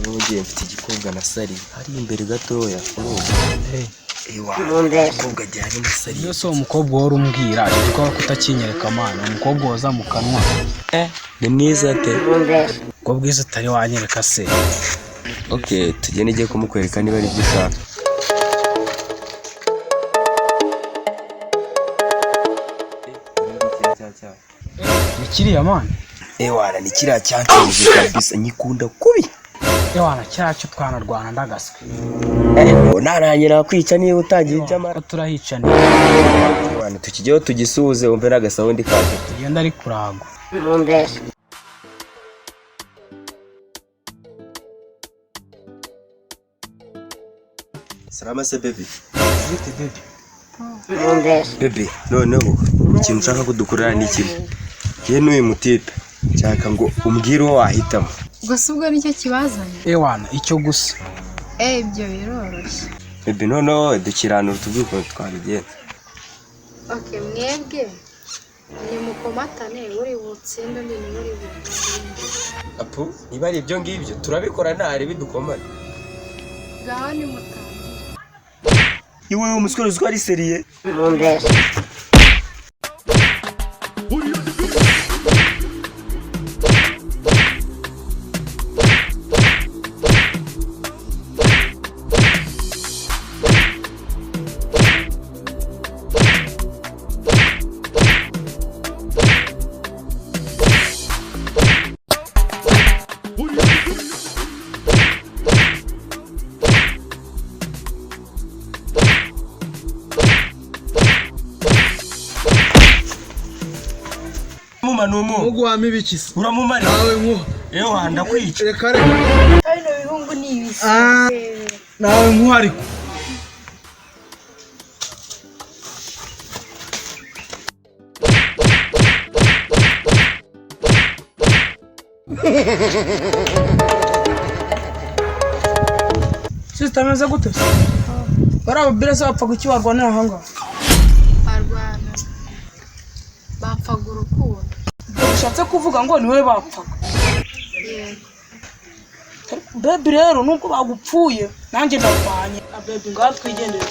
Ngiye mfite igikobwa na sari hari imbere gatoya, urumva? Ewa, igikobwa gihari na sari. Iyo si uwo mukobwa wari umbwira, icyo gikorwa kutakinyereka man, umukobwa woza mu kanwa. Ni mwiza te. Ubwo bwiza utari wanyereka se? Ok, tugende, igiye kumukwereka niba ari ibyo ushaka. Ni kiriya man? Ewana, ni kiriya cyanshejeje kabisa, nyikunda kubi. Ewana, kiriya cyo twanarwana ndagaswe. Narangira nakwica niba utangiye iby'amara. Ko turahicanira. Ewana, tukijyeho tugisuhuze, wumve n'agasawundi kacyo. Tugenda ari kuragwa. Salama se baby? Bite baby? Baby, noneho ikintu nshaka ko dukorera ni kimwe. Njye n'uyu mutipe, nshaka ngo umbwire uwo wahitamo. Gusa ubwo nicyo kibazanye? Ewana, icyo gusa. Eh, ibyo biroroshye. Baby, noneho dukiranura, tubwire ukuntu twabigenza. Ok, mwebwe nimukomatane, uri butsinde undi niwe uri butsinde. Apu, niba ari ibyo ngibyo turabikora, ntari bidukomane. Ngaho nimutangire. Iwe umusore uzwi ari sérieux. Muma numu. Muguhamo ibiki se? Uramumara. Nawe nkuha. Ewa, ndakwica. Reka reka. Bino bihungu ni ibisi. Ah. Nawe nkuha ariko. Sister, ameze gute se? Bariya babire se bapfa kuki barwanira aha ngaha? Barwana bapfaga urukundo. Ibyo bishatse kuvuga ngo ni wowe bapfaga? Yego. Baby, rero nubwo bagupfuye nanjye ndarwanye. Ah, baby, ngaho twigendere.